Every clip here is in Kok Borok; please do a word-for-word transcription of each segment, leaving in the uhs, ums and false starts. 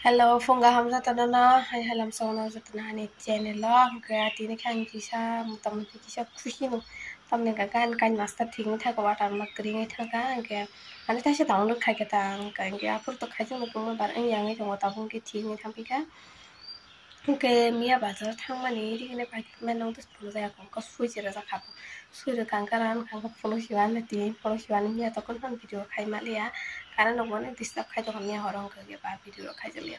Hello, phunga hamjak tono no, hai halam sono jotono ani channel o, hwnkhe tini khe ang kisa, mota moti kisa khusi no, tamni hwnkhe gan kain master thik wngkha, water ma kwrwi wngkha, hwnkhe ani taisa download khai khe ta, hwnkhe aphuru to khaijak no kwbangma bar wngya wngwi tongo, tabuk hwnkhe thik wngwi thang phi kha. Hwnkhe miya bazar thangmani riknai pai mano tei phunukjak ya kok sui se rwjak kha bo. Sui rwkha hwnkhe aro wngkha phunuk siwani tini phunuk siwani miya tokon phano video khai manliya. Kana nokmani disturb khai tongkha miya horo hwnkhe ba video rok khai jakliya.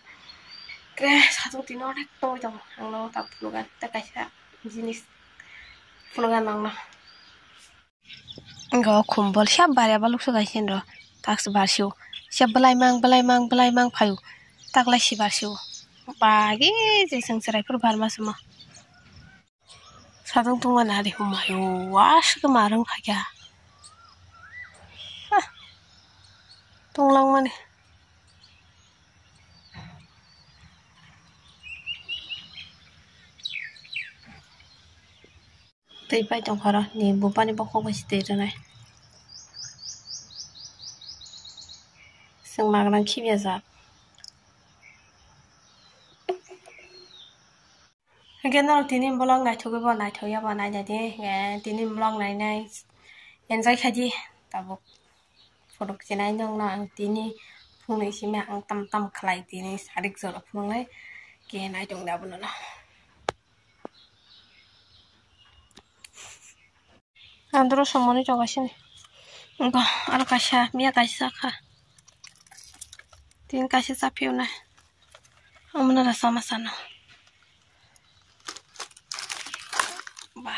Khe satung tini onek tongwi tongo ang nogo ta phunukha tei kaisa jinis phunukha nokno. Wngkha o khumbol siya barya baluksa kaisa hinwi rw, taksi barsi o siya bwlai mang bwlai mang bwlai mang phaio, taklai si barsi o bagi je chwng chwrai phuru barma simo. Satung tungma nari humaio, aswk ma rwng phaikha. Hah, tunglang mani. Twi pai tongkha oro ni bupani bokhok bai se twi rwnai. Chwng magrang khibiajak. Hwnkhe norok tini vlog naithogwi bo naithok ya bo nainai di, hwnkhe tini vlog nainai enjoy khai di tabuk. Phunuk sinai nokno ang tini phunuk simi ang tam tam khlai tini sarik jora phunuknai khe nai tongdi abono no. Andro somoni tongo sini. Wngkha aro kaisa miya kaisa kha. Tini kaisa chaphiu nai. Omono rw sama sano. Ba.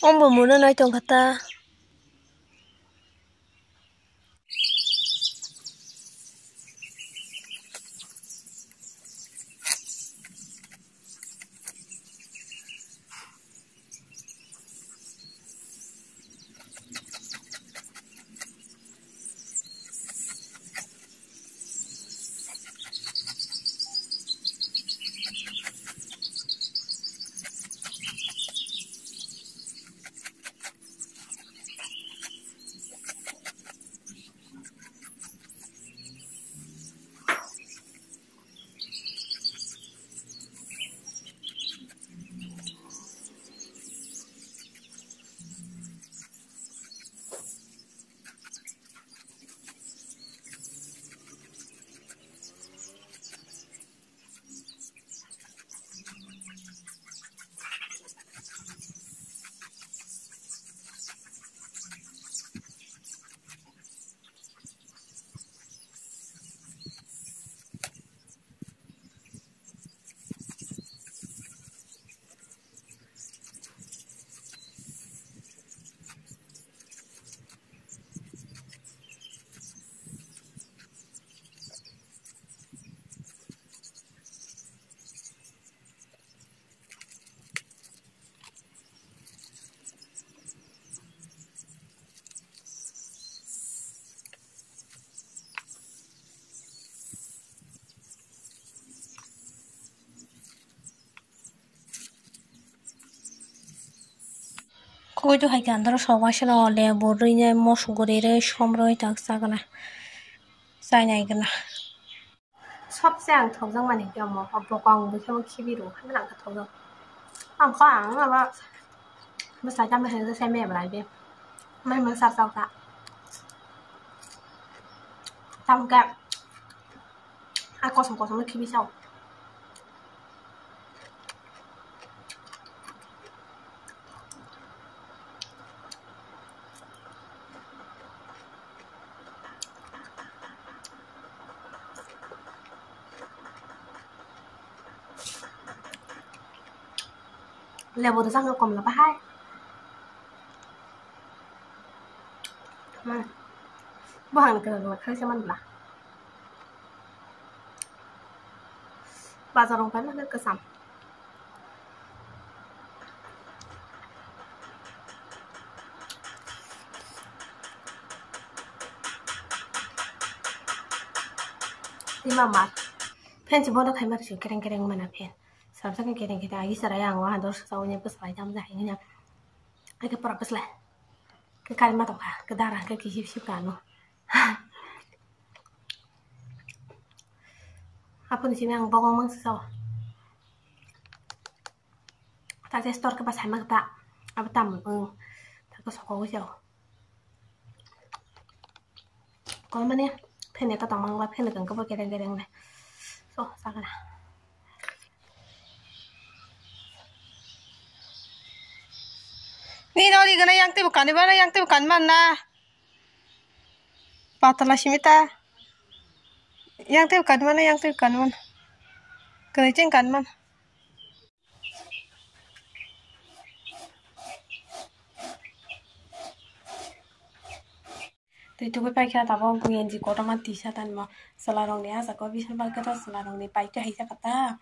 Ombo muna nai tongkha ta. Koi to hai khe andro sok waisa no lebu rwi nai mosok guri rwi som rwi tak chagwna chainai gana. Sobse ang thokjakmani khe omo, o bokong bo khe bo khibi rw, haino ang khe thokjak. Ang khe ang abo bwsai tamo hwnwi se mem rai de. Mai masa chao ta. Tamo khe ang kosom kosom khe khibi chao. Lebu rwjak no komla bahai. Hmm. Buhangni kwcham kwcham khe se man bwla. Bazar rok bai mano kwcham. Tima mar. Fan se bondo khai mar se kereng kereng mana fan. Sabsa ke kereng kereng agi sarai ang wa dor sa uni bwsai jam jai nya. Ai ke pura bwsla. Ke kari ma tongkha, ke dara ke kisi sip kanu. Aphuru sini ang bokong mangsa sao. Ta tei store khe ba saima khe ta. Abo tam, um, ta khe sokogwi sao. Koi mani fan ekha tongmani ba fan ekha khe bo kereng kereng le. So, sakra. Ni nori gana yang tei bo kani ba na, yang tei bo kani man na. Patala simi ta. Yang tei bo kani man na, yang tei bo kani man. Kani cheng kani man. Tei tugui paikha tabuk genji kotorma tisa tanimo chwlarokni ah jaga o bisingo bagwi ta chwlarokni paikhe hai jakha ta.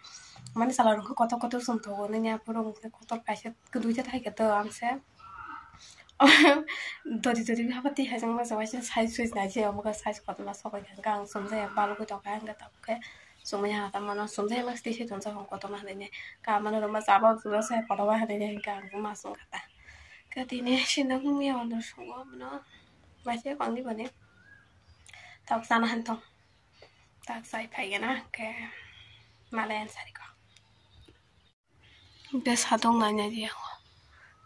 Mani chwlarokhe kotor kotor chumthogo nini aphuru hwnkhe kotor kaisa kwdwisa hai khe to ang se. Dori dori hapati hai jang masa waisa size suiz nai se omo khe size kotorma sokoi kha hwnkhe ang chumjaya balugwi tongkha hwnkhe tabuk khe chumui ha ta mano chumjaya masa tei se tongsa kotorma hinwi kha mano rwma chaba chuma se kotorma hinwi hwnkhe ang ma chumkha ta. Khe tini sinda nungya order songo abono. Waisa kongni bani. Tabuk chana han tong. Tak chai phai gana khe malai ansari ko. Hwnkhe sadong nai nai di ako.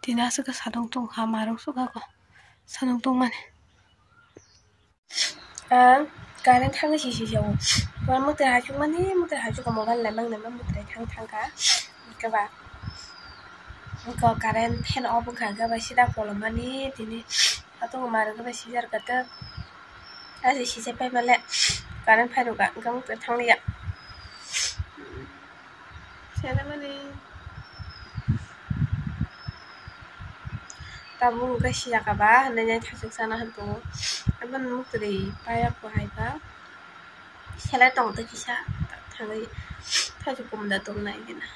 Tini aswk khe sadong tong kha, marung suk ako. Sadong tong mani. Ah, current thangwi si si si o. Pura mwtai hachuk mani, mwtai hachuk o mobile naimang naimang mwtai thang thang kha. Hwnkhe ba. Hwnkhe current fan off wngkha hwnkhe ba sida kolom mani tini. Hatung ma rwgwi bai sijar kwtwk. Aji sijak pai male current phai rwkha, hwnkhe mungtwi thangliya. Sene mani. Tabuk hwnkhe sijak kha ba, hinwi nai thachuk sana hwn tongo. Aboni mungtwi paiya kwhai ba. Selai tongo tei kisa thangwi thaichuk kumda tongnai gina.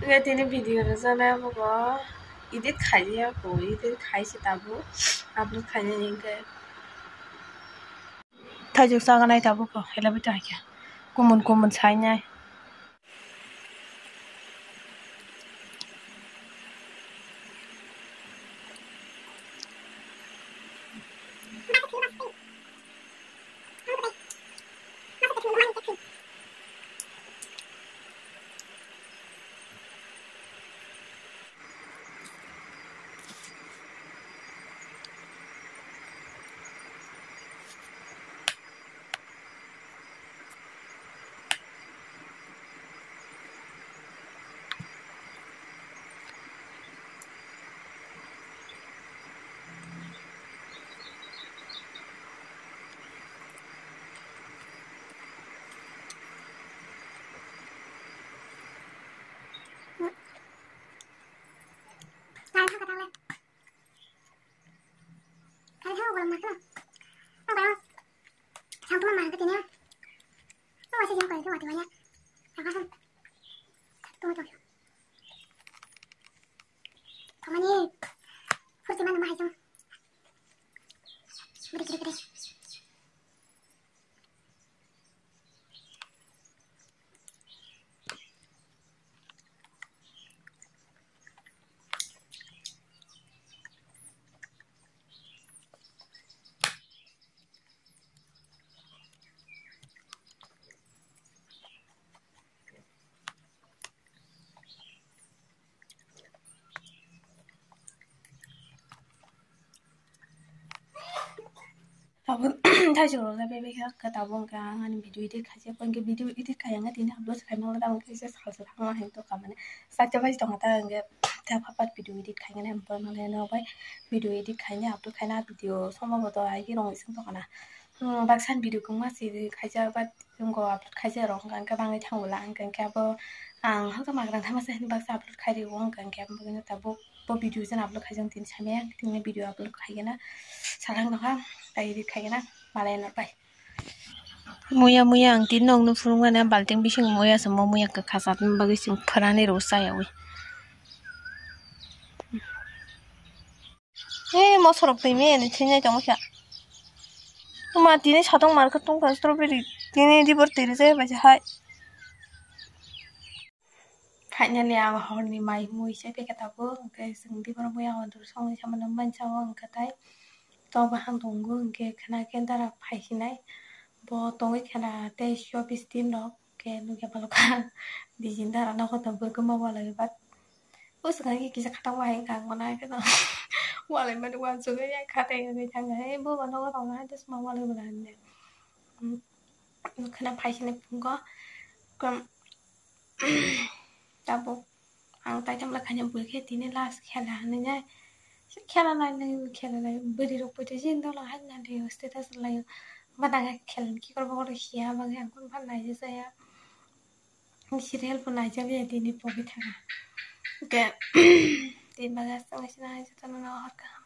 Hwnkhe tini video rwjaknai abobo edit khaijak kho, edit khai se tabuk upload khainani hwnkhe. Thaichuk chaganai tabuk kho, helai bai tongkha kumun kumun sainai. Thomani, furti mano ma hai chong. Beri kiri kiri. Tabuk thaichuk rwjak bai bai kha, khe tabuk hwnkhe ang ani video edit khaijak, hwnkhe video edit khai ang tini upload khaimano, tabuk khe sal sal thangma hai tongkha, mane chaita baji tongkha, ta hwnkhe ta phapat video edit khainani, hwnkhe mane norok bai video edit khaina, upload khaina, video somo bo to hai khe rong ising tongkha na, baksa ni video kwbangma se khaijak, but Chwng go upload khaijak rok hwnkha hwnkhe bangwi thango bwla, hwnkha hwnkhe abo ang hwnkhe magrang tama se hwnwi baksa upload khai rio, hwnkha hwnkhe abo bagwino tabuk bo video jani upload khaijak tini samaya, tini video upload khaigena salang nokha, tei edit khaigena malai norbai. Muya muya ang tini nokno phunukmani balting bising muya se mo muya kwkha chatma bagwi chwng phwrani rw chayawi. He mosorok twi miyani thwinai tongwi kha. Tuma tini satong market tongkha strawberry tini dibor twi rijak bai hai. Finally ang horni mai mui se packet abo hwnkhe chwng dibor mui ang dul songwi samano mansa o hwnkhe tai tok bahang tongo hwnkhe khna khe dara phaisinai. Bo tongwi khela tei showbiz team rok khe nukya palokha. Dijin dara no hoto bwrwkma walai but o swkang khe kisa khatang wahai wngkha ang mano hai kheno walai mani uansugwi khatai wngwi thangkha. Ei bo bo nogo rwna hai tei swma walai bwla hinwi. Kheno phaisani phungo tabuk ang taitam lai khaina bwrwi khe tini last khela hinwi nai khela nai nai khela nai bwrwi rok poito jin dolo hai nai status lai. Badang khe khela ni kikor bokol hiya bagwi ang phano naijak jaya. Serial bo naijak ya tini pogwi thangkha. Hwnkhe tini bagwi aswk naisina hai jotono no hor kaham.